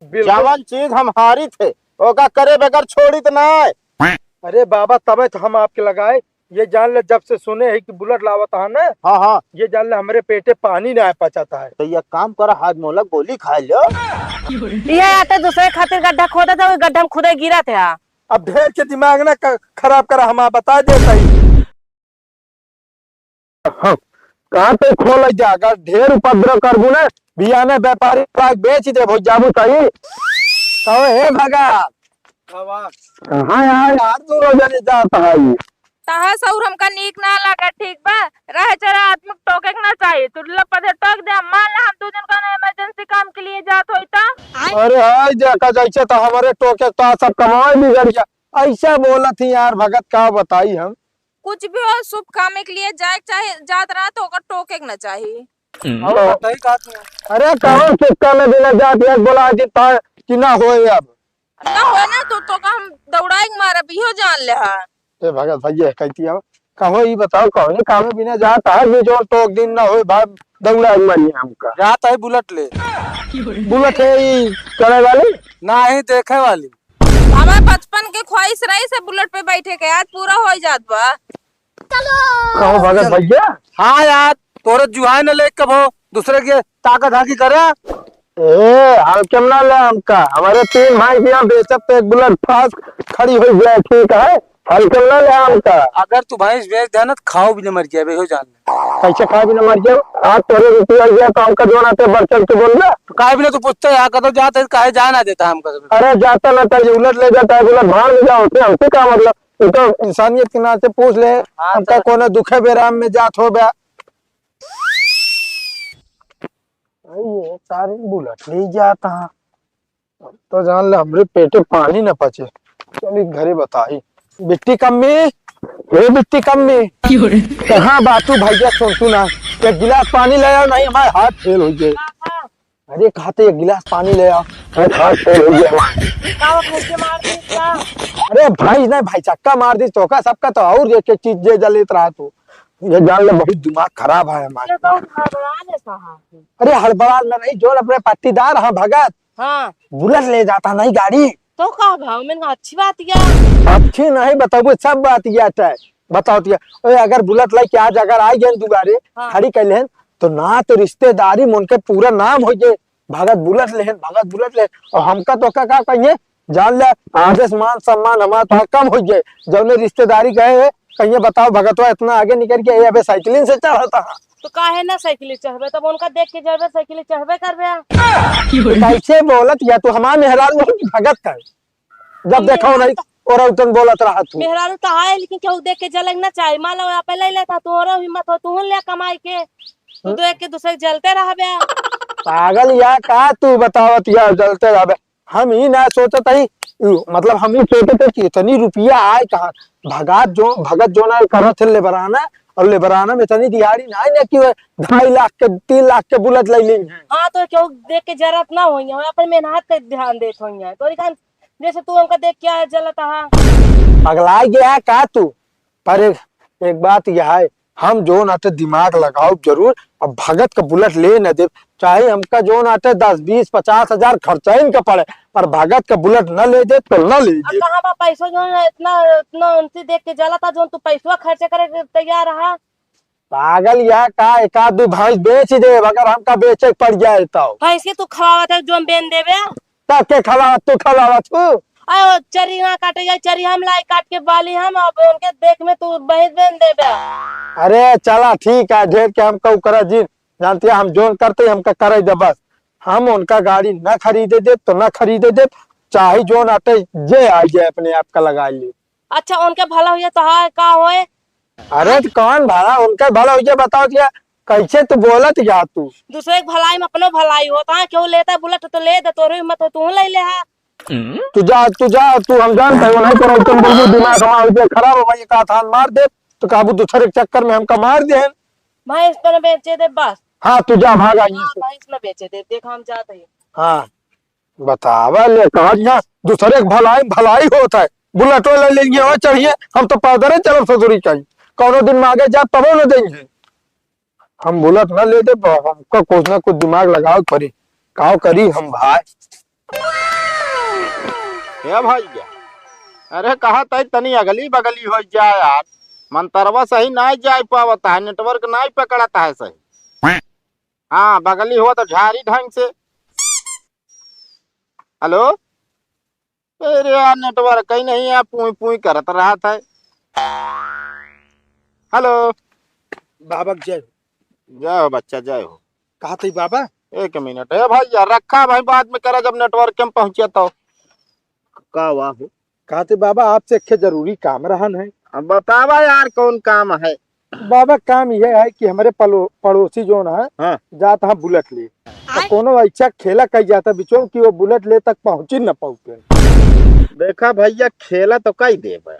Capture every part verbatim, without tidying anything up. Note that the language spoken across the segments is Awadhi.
बिल्कुल। जवन चीज हम हारित है, ओका करे बगैर छोड़ित नाय। अरे बाबा, तबे तो हम आपके लगाए। ये जान ले, जब से सुने है कि बुलेट लावत है ना, हाँ, हाँ। ये जान ले, हमरे पेटे पानी ना पचत है। तो ये काम कर, हाथ मोला गोली खा लो। ये आते दूसरे खातिर गड्ढा खोदत है, गड्ढा में खुदे गिरत है। अब ढेर के दिमाग ना क-, खराब करा, हम आप बता देत ही। हाँ, कहाँ पे खोल जा, अगर ढेर उपद्रव करबू ना, बियाने व्यापारी लाग बेच देबो, जाबू सही। कहो, हे भगा। हाँ, हाँ, यार, यार, तू रोजाने जात है। तहा सौर हमका नीक ना लगा, ठीक बा? रहे चले आदमी के टोके के ना चाहिए। तू लप से टोक दे, मान ले हम दू दिन का ना emergency काम के लिए जात होई त? अरे, हाय, देखा, जैसे तो हमारे टोके तो सब कमाए बिगड़ गया। ऐसा बोलत ही यार भगत, का बताई हम? कुछ भी हो, शुभ काम के लिए जाए के चाहे, जात रहा तो ओकर टोके के ना चाही। और बताई का तू? अरे कौन शुभ काम में बिना जात यार बोला जी ता कि ना होए अब। ना होए ना तो, तो का हम दौड़ाई के मारब, इहो जान ले हा। ए भगत भैया कहती है, कहो ई बताओ कौन काम में बिना जात है, ये जो टोक दिन ना होए भाई, दौड़ा के मारिए हमका। जात है बुलेट ले। बुलेट है ई चढ़े वाली? ना ही देखे वाली। हमार बचपन के ख्वाहिश रही से बुलेट पे बैठे के, आज पूरा हो जात बा। कहो भगत भैया। हाँ यार, तोरे जुआई न ले कबो दूसरे के ताकत हाकी करे। ए, हल्के में ना ले हमका, हमारे तीन भैंस यहाँ बेचब तो एक बुलेट फास्ट खड़ी हो जाए, ठीक है, हल्के में ना ले हमका। अगर तू भैंस बेच दे ना तो खाओ भी न मर जाए, हो जान। कैसे खाए भी न मर जाओ? आज तोरे रुपया गया तो हमका जो ना ते बढ़ चढ़ के बोल दे। तो काहे भी ना तू पूछता है, कतो जात है, काहे जाए ना देता हमका? अरे जाता ना तो ये उलट ले जाता है, उलट भाड़ में जाओ, उससे हमसे क्या मतलब? ये तो इंसानियत के नाते पूछ ले, हाँ, हमका तो कोनो दुखे बेराम में जात हो बे। ये सारे बुलेट ले जाता है। अब तो जान ले, हमरे पेटे पानी न पचे। चल, ई घरे बताई। बिट्टी कम्मी, हे बिट्टी कम्मी, कहाँ बाटू भैया? सुन तू ना, एक गिलास पानी ले आओ, नहीं हमारे हाथ फेल हो जाए। अरे, कहा थे एक गिलास पानी ले आओ, हाथ फेल हो जाए। का वो भैंस के मार दी का? अरे भाई, नहीं भाई, चक्का मार दी तो का, सबका तो और एक एक चीज जे जलेत रहा तू। ये जान ले, बहुत दिमाग खराब है हमारा। ये बहुत हड़बड़ान है साहब। अरे हड़बड़ान ना नहीं, जो अपने पट्टीदार हाँ भगत, हाँ। बुलेट ले जाता नहीं गाड़ी। तो का भाव में अच्छी बात या? अच्छी नहीं बताबू, सब बात या तय बताओ तिया। ओए, अगर बुलेट लेके आज अगर आ गए दुआरे, हाँ। खड़ी कर लेहन, तो ना तो रिश्तेदारी में उनके पूरा नाम हो जाए, भगत बुलेट लेहन, भगत बुलेट लेहन। और हमका तो का, का कहिए, जान ले, आगे से मान सम्मान हमारा तो कम हो जाए। जौने रिश्तेदारी गए, कहिए बताओ भगतवा इतना आगे निकल के, ये अबे साइकिलिन से चढ़ता है। तो काहे ना साइकिल चढ़बे, तब उनका देख के जरबे, साइकिल चढ़बे करबे। तो कैसे बोलत या तू, हमार मेहरारू हो कि भगत का? जब हम देखो मेहरारू नहीं, तो और उतन बोलत रहा तू। मेहरारू तो है, लेकिन केहू देख के जलक ना चाहे। मान लो, आप ले लेता, तोहरो हिम्मत हो, तू ले कमाई के, तू हम्म। देख के दूसरे के जलते रहबे। पागल या का तू बतावत या जलते रहबे? हम ही ना सोचत हई, उ, मतलब हम ही सोचत हई कि इतनी रुपया आए कहाँ? भगत जो, भगत जो ना करत है लेबराना, और लेबराना में इतनी दिहाड़ी ना है ना कि वो ढाई लाख के, तीन लाख के बुलेट ले लेंगे। हाँ, तो केहू देख के जरत ना होई, हम अपन मेहनत पे ध्यान देत होई। तो इखान जैसे तू हमका देख के जलत हा। पगला गया है का तू? पर एक, एक बात यह है, हम जो ना तो दिमाग लगाओ जरूर, अब भगत का बुलेट ले न दे, चाहे हमका जो ना तो दस, बीस, पचास हजार खर्चा इनका पड़े, पर भगत का बुलेट न ले दे तो न ले अब दे। कहाँ बा पैसो जो है, इतना, इतना उनसे देख के जला था, जो तू पैसवा खर्च करे के तैयार रहा। पागल या का, एक आध दू भैंस बेच दे, अगर हमका बेचे के पड़ जाए तो। भैंस के तू खवावत है, जो हम बेन देबे। तब के खवावत, तू खवावत हूँ? अरे, चरी ना काटे जाए, चरी हम लाई काट के बाली हम, अब उनके देख में तू भैंस बेन देबे। अरे चला ठीक है, ढेर के हम कहू करा जिन, जानती है हम जोन करते ही हमका करे दे बस। हम उनका गाड़ी ना खरीदे दे तो ना खरीदे दे, चाहे जोन आटे जे आ जाए अपने आप का लगा ले। अच्छा, उनके भला होइए तो हाँ, का होए? अरे तो कौन भला, उनका भला होइए बताओ तो क्या, कैसे तू बोलत या तू? दूसरे के भलाई में अपनो भलाई होता है, केहू लेता बुलेट तो ले दे, तोरे हिम्मत हो तू ले ले हा। तू जा, तू जा, तू हम जानते हो नहीं, पर तुम बोलबू दिमाग हमारा हो जाए खराब हो भाई, एक आध हाथ मार दे तो काबू दूसरे के चक्कर में हमका मार दे। भैंस तो न बेचे दे बस। हाँ, तू जा, भाग आई हाँ, से। भैंस न बेचे दे, देख हम जाते हैं। हाँ, बतावा ले, कहा यहाँ दूसरे के भलाई, भलाई होता है, बुलेटो ले लेंगे और चढ़िए, हम तो पैदल ही चलब ससुरी कहीं, कौनो दिन मांगे जा तबो न देंगे। हम बुलेट न ले दे, ब-, हमको कुछ ना कुछ दिमाग लगाओ पड़ी, काव करी हम भाई। ए भैया, अरे कहत है तनी अगली बगली होइ जाए यार, मंतरवा सही नाहीं जाइ पावत है, network नाहीं पकड़त है सही। हाँ, बगली हो तो झारी ढंग से। Hello, अरे यार, network ही नहीं है, पूई पूई करत रहत है। Hello। बाबा के जय हो। जय हो बच्चा, जय हो। कहा थी बाबा? एक मिनट, ए भैया, रखा भाई, बाद में करा, जब network में पहुंचे तो। का हुआ हो? कहा थी बाबा, आपसे एक जरूरी काम रहन है। अब बतावा यार, कौन काम है? बाबा, काम यह है कि हमरे पलो-, पड़ोसी जोन है, हाँ। जात है Bullet ले। तो कोनो ऐसा खेला कई जाता बिचो कि वो Bullet ले तक पहुंची न पाउते। देखा भैया, खेला तो कई देबे।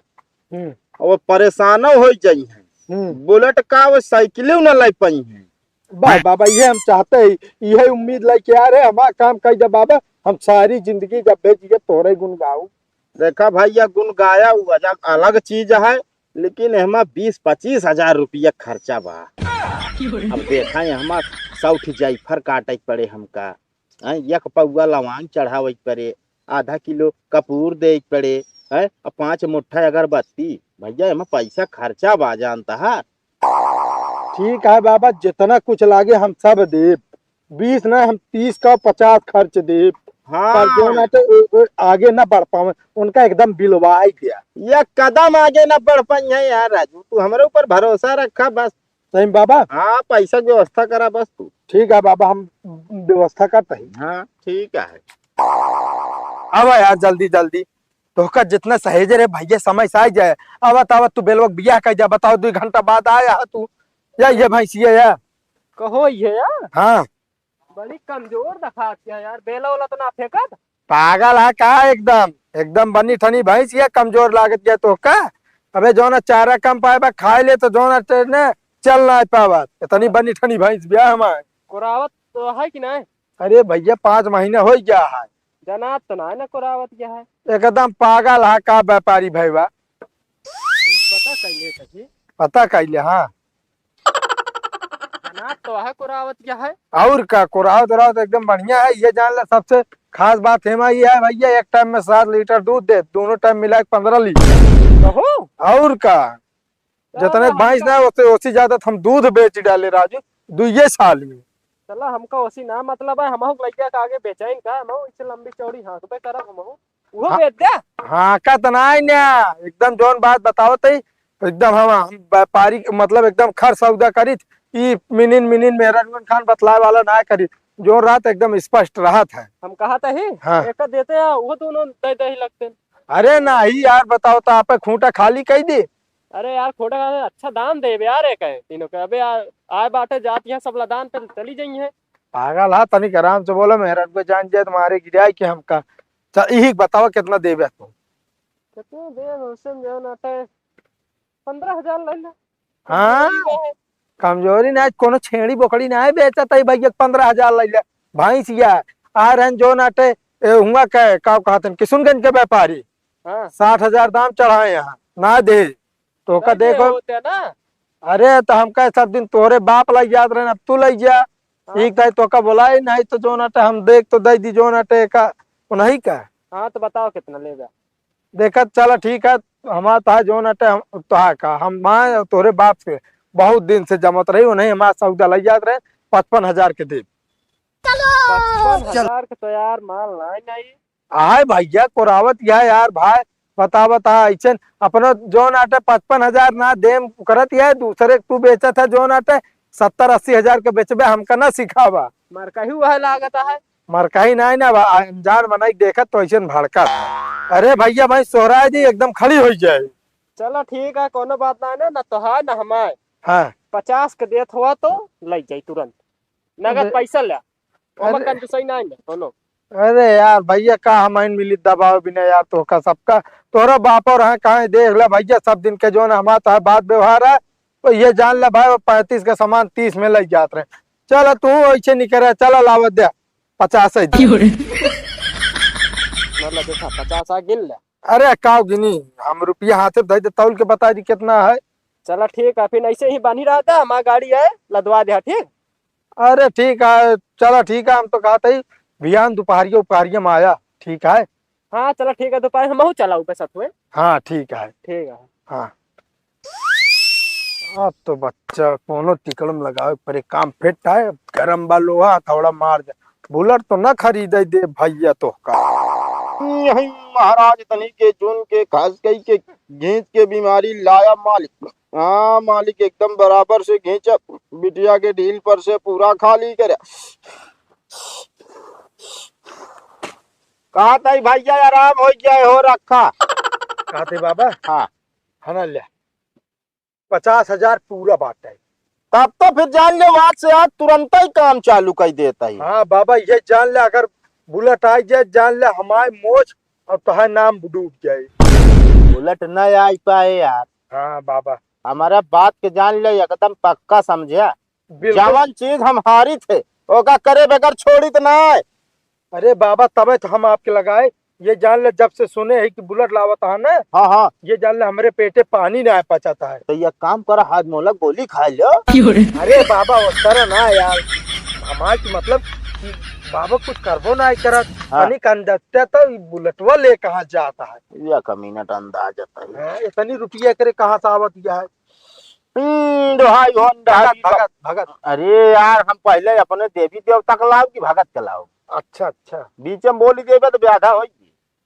हम्म। वो परेशानो होइ जाई हैं। हम्म। Bullet का, वो साइकिल न लै पाई हैं। बा-, बाबा, ये हम चाहते हैं, यही उम्मीद लेके आ रहे, हमारा काम कई दे बाबा, हम सारी जिंदगी जब भेजिए तोरे गुन गाऊ। देखा भैया, गुन गाया उ अलग, अलग चीज है, लेकिन एहमा बीस पच्चीस हजार रुपया खर्चा बा। अब देखा, एहमा सौ ठी जायफर काटे के पड़े हमका, हैं, एक पौआ लवांग चढ़ावे के पड़े, आधा किलो कपूर दे के पड़े, हैं, और पाँच मुट्ठा अगरबत्ती। भैया, एहमा पैसा खर्चा बा, जानता है। ठीक है बाबा, जितना कुछ लागे हम सब देब। बीस ना, हम तीस का पचास खर्च देब। हाँ। पर जो ना तो ओ, ओ, आगे ना बढ़ पावे, उनका एकदम बिलवाई दिया। एक कदम आगे ना बढ़ पाई है यार राजू, तू हमरे ऊपर भरोसा रखा बस। सही में बाबा? हाँ, पैसा की व्यवस्था करा बस तू। ठीक है बाबा, हम व्यवस्था करते हैं। हाँ, ठीक है। अब यार जल्दी जल्दी। तोहका जितना सहेजे रे भैया, समय से आ जाए। आवत आवत तू बेलवा के बियाह कर जा, बताओ, दो घंटा बाद आया है तू। या ये भैंसिया या। कहो ये या? हाँ। बड़ी कमजोर दिखात है यार, बेला वाला तो ना फेंकत। पागल है का? एकदम, एकदम बनी ठनी भैंस, ये कमजोर लागत गया तोहका। अबे जौना चारा कम पाए बा, खाए ले तो जौना ट्रेन चल ना पावत। इतनी बनी ठनी भैंस बिया हमार। कोरावत तो है कि नहीं? अरे भैया, पाँच महीना होइ गया है। जनात तो ना है ना कोरावत गया है। एकदम पागल है का व्यापारी भैया? पता कैले कथी? पता कैले, हाँ। जनात तो है कोरावत गया है। और का, कोरावत रहो तो एकदम बढ़िया है। ये जान ले, सबसे खास बात है ये है भैया, एक टाइम में सात लीटर दूध दे, दोनों टाइम मिला के पन्द्रह लीटर। कहो? और का, जितने भैंस ना, उससे, उससे ज्यादा तो हम दूध बेच डाले राजू, दुइये साल में। चला, हमका ओसी ना मतलब है, हमहू लइका के आगे बेचाइन का, हमहू इसे लंबी चौड़ी हाँकबे करब हमहू। उहो हाँ, बेच दे। हाँकत नाई ना, एकदम जौन बात बतावत है, एकदम हम, हम व्यापारी, मतलब एकदम खर सौदा करित, ई मिनिन मिनिन मेहरनगंज खान बतलाए वाला ना करित, जौन रहत एकदम स्पष्ट रहत है। हम कहत ही, हाँ। एक देते हैं, वो दोनों दे दे ही लगते हैं। अरे नाही यार, बताओ तो आप खूंटा खाली कई दे। अरे यार, खोटा का अच्छा दाम देबे यार, एक है तीनों के। अबे यार, आए बाटे जात यहाँ सब लदान पे चली जाई है। पागल हा, तनिक आराम से बोलो, मेहरनगंज जान जाए तुम्हारे गिराए के हमका। चल, यही बताओ कितना देबे तू? कितना देब, उससे जो ना अटे, पन्द्रह हजार ले ले। हाँ? कमजोरी ना है। कमजोरी ना है, कोनो छेड़ी बोकड़ी ना है बेचत है भैया, पन्द्रह हजार ले ले। भैंस या, आ रहन जो ना अटे, ए, हुआ के, का कहत हैं, किशुनगंज के व्यापारी। हाँ। साठ हजार दाम चढ़ाए यहाँ, ना दे। तो का नहीं दे देखो। होते ना। अरे, तो हम कहे सब दिन तोहरे बाप लइ जात रहे, अब तू लइ जा। हाँ। ठीक है, तो का बोलाई, नहीं तो जो ना अटे हम देख तो दे दी, जो ना अटे का, वो नहीं का। हाँ, तो बताओ कितना लेगा? देखा, चला ठीक है, हमार तोहार जो ना अटे हम, तोहार का, हम माँ तोहरे बाप से बहुत दिन से जमत रही, उन्हें हमार सौदा लइ जात रहे, पचपन हजार के दे। पचपन हजार के तो यार माल नहीं, नहीं। आय भैया, कोरावत या यार भाई, बता, बता, ऐसे अपना जौन आटे पचपन हजार ना देम करत या, दूसरे के तू बेचत है जौन आटे सत्तर अस्सी हजार के बेचबे, हमका ना सिखावा। मरकही वह लागत है। मरकही नहीं ना बा, अनजान बनाई देखत तो ऐसे भड़कत। अरे भैया, भाई सोहराय दी एकदम खड़ी होइ जाए। चलो ठीक है, कोनो बात नहीं ना, ना तोहार ना हमार। हाँ। पचास के देत हुआ तो लइ जाई तुरंत। नगद अरे, पैसा ले। ओमा अरे, कंजूसई ना है कोनो। अरे यार भैया, का हम आइन मिली दबाव बिना यार, तोहका सबका, तोहरा बाप और हाँ कहाँ देख ले भैया, सब दिन के जो ना हमारा तो है बात व्यवहार है, तो ये जान ले भाई, वो पैंतीस के सामान तीस में लइ जात रहे। चल तू ऐसे निकल रहा, चल लावत दे पचास है दे। मतलब देखा, पचास आ गिन ले। अरे का गिनी, हम रुपया हाथे दे दे, तौल के बता दी कितना है। चला ठीक है, फिर ऐसे ही बांधी रहा था, हमारा गाड़ी है, लदवा दे, ठीक। अरे ठीक है, चला ठीक है, हम तो कहते ही बिहान दोपहरिया उपहरिया में आया, ठीक है। हाँ, चला ठीक है, तो पाए हमहू चला ऊपर साथ में। हाँ, ठीक है। ठीक है। हाँ। अब तो बच्चा कोनो टिकड़म लगावे परे, काम फिट है, गरम बा लोहा, थोड़ा मार दे। बुलेट तो ना खरीदे दे भैया तोहका। यही महाराज तनी के चुन के खास कई के घींच के बीमारी लाया मालिक। हाँ मालिक, एकदम बराबर से घींचा, बिटिया के ढील पर से पूरा खाली करे। कहा ताई भैया, आराम हो जाए हो रखा। कहा थे बाबा? हाँ। है ना, ले, पचास हजार पूरा बात है। तब तो फिर जान ले, आज से आज तुरंत ही काम चालू कर देता ही। हाँ बाबा, ये जान ले, अगर बुलेट आ जाए, जान ले हमारे मोछ और तोहार नाम डूब जाए। बुलेट न आ पाए यार। हाँ बाबा। हमारा बात के जान ले, एकदम पक्का समझा। बिल्कुल। जवन चीज हम हारित है, ओका करे बगैर छोड़ित ना है। अरे बाबा, तबे तो हम आपके लगाए। ये जान ले, जब से सुने है कि बुलेट लावत है ना, हाँ, हाँ। ये जान ले, हमरे पेटे पानी ना पचत है। तो ये काम कर, हाथ मोला गोली खा लो। अरे बाबा, उस तरह ना यार, हमार की मतलब कि बाबा कुछ करबो ना करत। हाँ। तनी कंडक्टर तो ई बुलेटवा ले कहाँ जाता है? एक मिनट अंदाज आता है। हाँ, इतनी रुपया करे कहाँ से आवत है? हम्म, दोहाई हो, अंडा भगत, भी भगत, भगत। अरे यार, हम पहले अपने देवी देवता के लाओ कि भगत के लाओ? अच्छा, अच्छा। बीच में बोली देबे तो ब्याधा होई।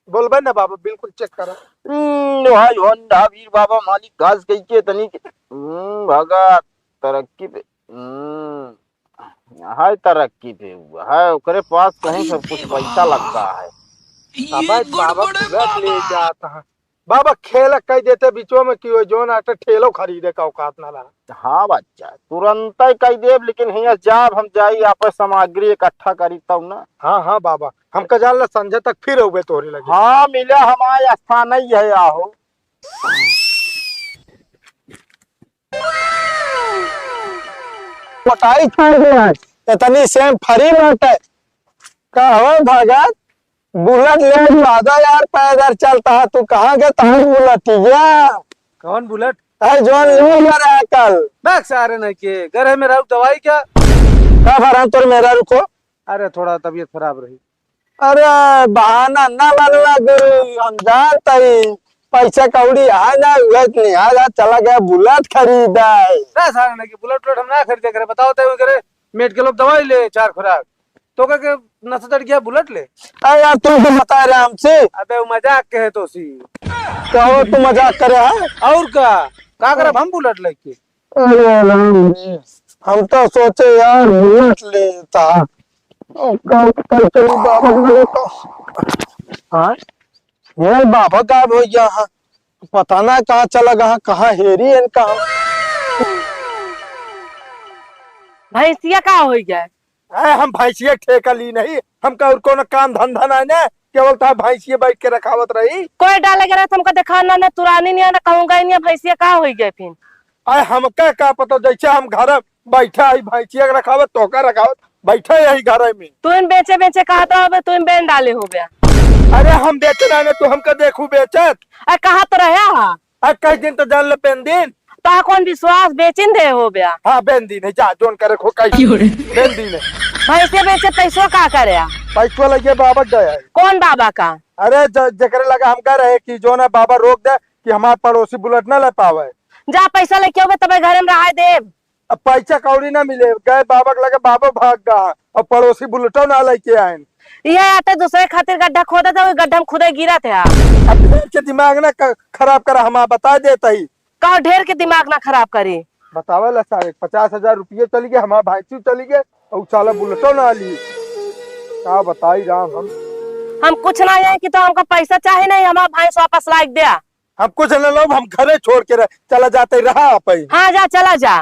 बोलबे ना बाबा, बिल्कुल चेक करा। हम्म, दोहाई हो, अंडा वीर बाबा मालिक घास कही के तनी के। हम्म, भगत तरक्की पे। हम्म, हाय तरक्की पे हुआ है, ओकरे पास कहीं सब कुछ पैसा लगता है। बाबा, बाबा बुलेट ले जाता है। बाबा खेल कह देते बीचो में कि वो जोन आटे ठेलो खरीदे का औकात ना रहा। हाँ बच्चा, तुरंत ही कह देब, लेकिन हियाँ जाब हम जाई, आपे सामग्री इकट्ठा करी तब ना। हाँ, हाँ बाबा, हमका जान ला संझे तक फिर अउबे तोहरे लगे। हाँ, मिला हमारे स्थान ही है, आहो। मोटाई छोड़ दिया है, इतनी सेम फ्री बाटे। का हो भगत, बुलेट ले ज्यादा यार पैदल चलता है, तू कहाँ के तहर बुलेटिया? कौन बुलेट? अरे जोन ले गया रहा कल। बैग से आ रहे नहीं के, घर है मेरा दवाई क्या? का भरा तोर मेरा रुको। अरे थोड़ा तबीयत खराब रही। अरे बहाना ना बनना गुरु, हम जानत हई पैसा कौड़ी है ना, उहे निहारा चला गया बुलेट खरीदा है। ना सारे ना कि बुलेट उलेट हम ना खरीदे करे, बताओ तो करे, मेडिकल में दवाई ले चार खुराक, तो का के नशा चढ़ गया बुलेट ले। अरे यार तुम तो बता रहे हमसे। अबे वो मजाक के है तो सी। कहो तू मजाक करे है? और का, का करब हम बुलेट लेके? अरे राम रे, हम तो सोचे यार बुलेट लेता। ओ, कल, कल चली बाबा के लगे तो। हाँ? यार बाबा गायब हो गया है। पता ना कहाँ चला गया, कहाँ हेरी इनका। भैंसिया का हो गया? अरे हम भैंसिया ठेका ली नहीं, हमका और कोनो काम धंधा ना है ना, केवल तो भैंसिया बैठ के रखावत रही। कोई डाले के रहे तो हमका देखा ना, ना तुरानी नहीं है, ना कहूँगा ही नहीं है, भैंसिया का हो गया फिर? अरे हमका का पता, जैसे हम घर बैठा है भैंसिया के रखावत, तोहका रखावत, बैठा यही घर में। तू इन बेचे बेचे कहा तो अबे तू इन बेन डाले हो गया। अरे हम बेचे ना, ना तू हमका देखू बेचत। अरे कहा तो रहे हा? अरे कई दिन तो जान ले बेन दिन। तो कौन विश्वास बेचिन दे हो गया? हाँ बेन दिन है, जा जोन करे खो कई। क्यों रे? बेन दिन है। भैंसे बेचे पैसों का करे? पैसों लगे बाबा गया है। कौन बाबा का? अरे ज-, जेकरे लगा हम कह रहे कि जो ना बाबा रोक दे कि हमार पड़ोसी बुलेट ना ले पावे। जा पैसा लेके आओगे तबे घरे में रहाए देब। अब पैसा कौड़ी ना मिले, गए बाबा के लगे, बाबा भाग गया, अब पड़ोसी बुलेटो ना लेके आए। ये आते दूसरे खातिर गड्ढा खोदे थे, वही गड्ढा में खुदे गिरा थे। अब ढेर के दिमाग ना क-, खराब करा, हम बता देता ही। का ढेर के दिमाग ना खराब करी? बतावे ला सारे पचास हजार रुपये चली गए, हमारा भाई चली गए और साला बुलेटो ना ली। का बताई राम हम। हम कुछ ना जाए कि तो हमका पैसा चाहे नहीं, हमारा भाई वापस लाइक दिया। हम कुछ न लो, हम घरे छोड़ के रह, चला जाते रहा आप ही। हाँ, जा, चला जा।